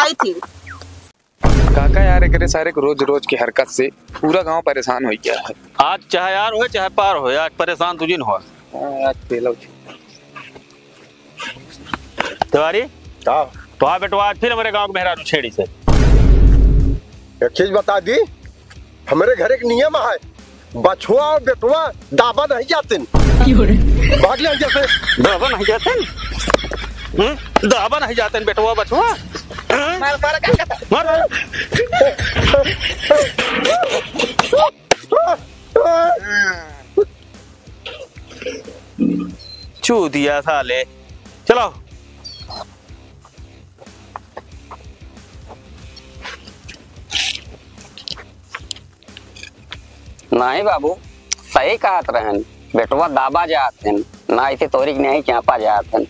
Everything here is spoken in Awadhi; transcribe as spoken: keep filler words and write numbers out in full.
आई थी। काका यार, एकरे सारे के रोज रोज की हरकत से पूरा गांव परेशान हो गया है। आज चाहे यार होए, चाहे पार होए, आज परेशान तू जिन हो। हाँ, आज पेला उठी। तिवारी, का? तो हाँ बेटवा, आज फिर हमरे गांव के मेहरारू छेड़ी से। एक चीज बता दी, हमरे घर एक नियम है, बछुआ और बेटुआ दाबा नहीं जातिन। भाग ले जैसे। दाबा नहीं जातिन? हम्म? दाबा नहीं जातिन बेटुआ बछुआ? हम्म? मार, मार, मार। मार। चूतिया साले। चलो। नाहीं बाबू, सही कहत रहन, बेटवा दाबा जात हन, ना ऐसे तोरी के नहीं चापा जात हन।